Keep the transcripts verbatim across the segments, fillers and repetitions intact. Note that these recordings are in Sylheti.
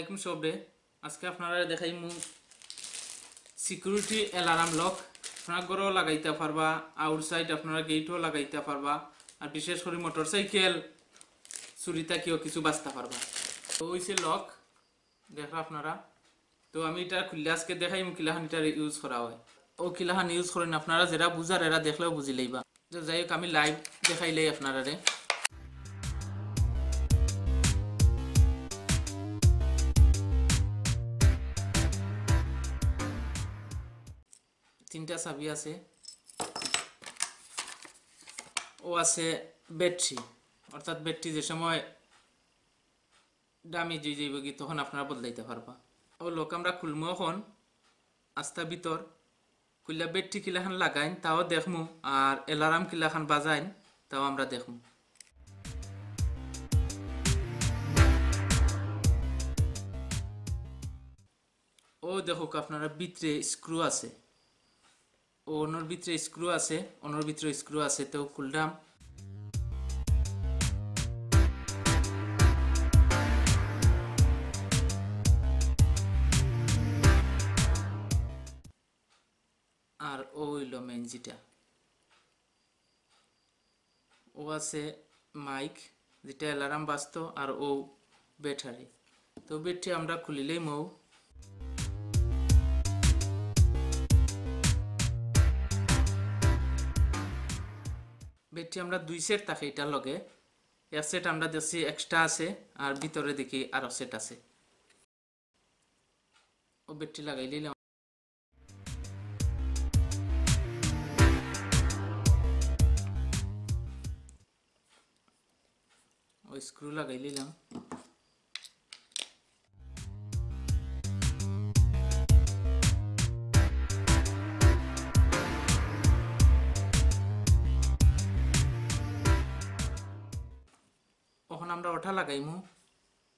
আসসালামু আলাইকুম সবরে। আজকে আপনারারে দেখাইমু সিকিউরিটি অ্যালার্ম লক। আপনারা ঘরও লাগাইতা পারবা, আউটসাইড আপনারা গেটও লাগাইতা পারবা। আর বিশেষ করি মোটরসাইকেল চুরি থাকিও কিছু বাঁচতা পারবা। তো অউ যে লক, দেখরা আপনারা। তো আমি ইটা খুললে আজকে দেখাইমু কিলাখান ইটার ইউজ করা অয়। অউ কিলাখান ইউজ করইন, আপনারা যেরা বুঝার এরা দেখলেও বুঝিলাইবা। তো যাই হোক, আমি লাইভ দেখাইলাই আপনারারে। তিনটা চাবি আছে। অউ আছে ব্যাটারি, অর্থাৎ ব্যাটারি যে সময় ড্যামেজ অইযাইবোগি, তখন আপনারা বদলাইতা পারবা। অউ লক আমরা খুলমু অখন, আস্তা ভিতর। খুললে ব্যাটারি কিলাখান লাগাইন, তাও দেখমু, আর অ্যালার্ম কিলাখান বাজাইন, তাও আমরা দেখমু। অউ দেখউক্কা আপনারা, ভিতরে স্ক্রু আছে, অউ অনর ভিতরে স্ক্রু আছে, অনর ভিতরে স্ক্রু আছে, তো খুললাম। আর অউ অইলো মেইন যেটা, অউ আছে মাইক, যেটা অ্যালার্ম বাজতো, আর অউ ব্যাটারি। তো ব্যাটারি আমরা খুলিলাইমু। ব্যাটারি আমরা দুই সেট থাকে ইটার লগে, এক সেট আমরা দেখছি এক্সট্রা আছে, আর ভিতরে দেখি আরো সেট আছে। অউ ব্যাটারি লাগাইলাইলাম। অউ স্ক্রু লাগাইলাইলাম। অখন আমরা অটা লাগাইমু।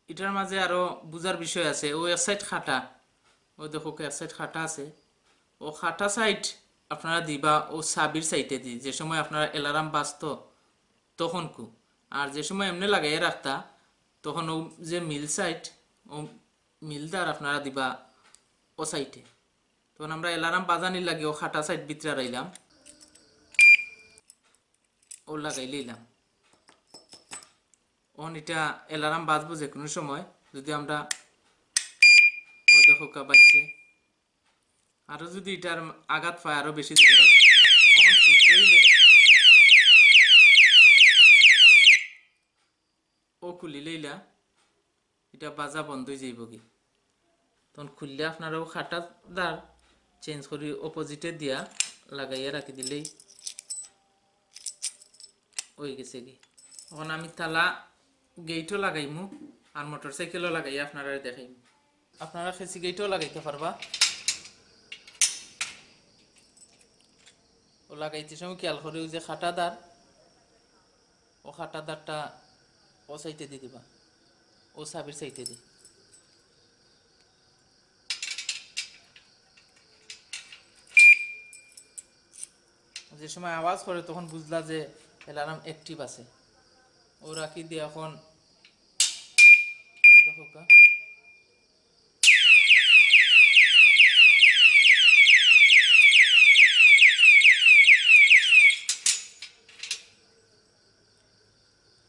ইটার মাঝে আরো বুঝার বিষয় আছে। অউ এক সাইড কাটা, অউ দেখউক্কা এক সাইড কাটা আছে। অউ কাটা সাইড আপনারা দিবা অউ চাবির সাইডেদি, যে সময় আপনারা অ্যালার্ম বাজতো তখনকু। আর যে সময় এমনে লাগাইয়া রাখতা, তখন অউ যে মিল সাইড, অউ মিলদার আপনারা দিবা অউ সাইডে। তখন আমরা অ্যালার্ম বাজানির লাগি অউ কাটা সাইড ভিতরে রাইলাম। অউ লাগাইলাইলাম। অখন ইটা অ্যালার্ম বাজবো যে কুনু সময়, যুদি আমরা, অউ দেখউক্কা বাজছে, আরো যুদি ইটার আঘাত পায় আরো বেশি জোরে বাজবো। অখন খুলতে অইলে অউ খুলিলাইলা, ইটা বাজা বন্ধ অইযাইবোগি। তখন খুললে আপনারা অউ কাটা দার চেঞ্জ করি অপোজিটে দিয়া লাগাইয়া রাখি দিলেই অইগেছেগি। অখন আমি তালা গেটও লাগাইমু, আর মোটরসাইকেলও লাগাইয়া আপনারারে দেখাইমু। আপনারা কেসি গেটও লাগাইতা পারবা। অউ লাগাইতে সময় খেয়াল করি অউ যে কাটা দার, অউ কাটা দারটা অউ সাইডেদি দিবা, অউ চাবির সাইডেদি। যে সময় আওয়াজ করে তখন বুঝলা যে অ্যালার্ম অ্যাক্টিভ আছে। অউ রাখি দিয়া অখন দেখউক্কা।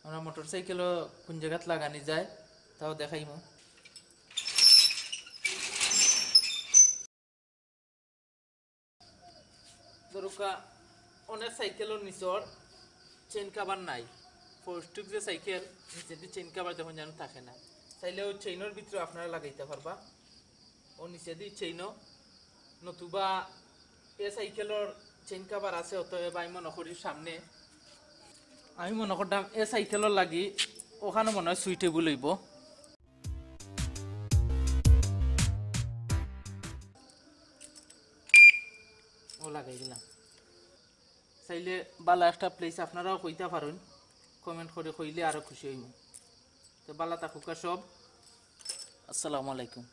আমরা মোটরসাইকেলও কুন জাগাত লাগানি যায়, তাও দেখাইমু। ধরুক্কা, অনেক সাইকেলর নিচর চেইন কভার নাই। ফোর স্ট্রোক যে সাইকেল, নিচেদি চেইন কভার যেমন যেন থাকে না, চাইলে অউ চেইনর ভিতরে আপনারা লাগাইতা পারবা। অউ নিচেদি চেইনও, নতুবা এ সাইকেলর চেইন কভার আছে, অতএব আমি মনো করি সামনে, আমি মনো করতাম এ সাইকেলর লাগি অখানো মনো অয় সুইটেবল অইবো। অউ লাগাই দিলাম। চাইলে ভালা একটা প্লেস আপনারাও কইতা পারইন, কমেন্ট করি কইলে আরো খুশি অইমু। তো ভালা থাকুক্কা সব, আসসালামু আলাইকুম।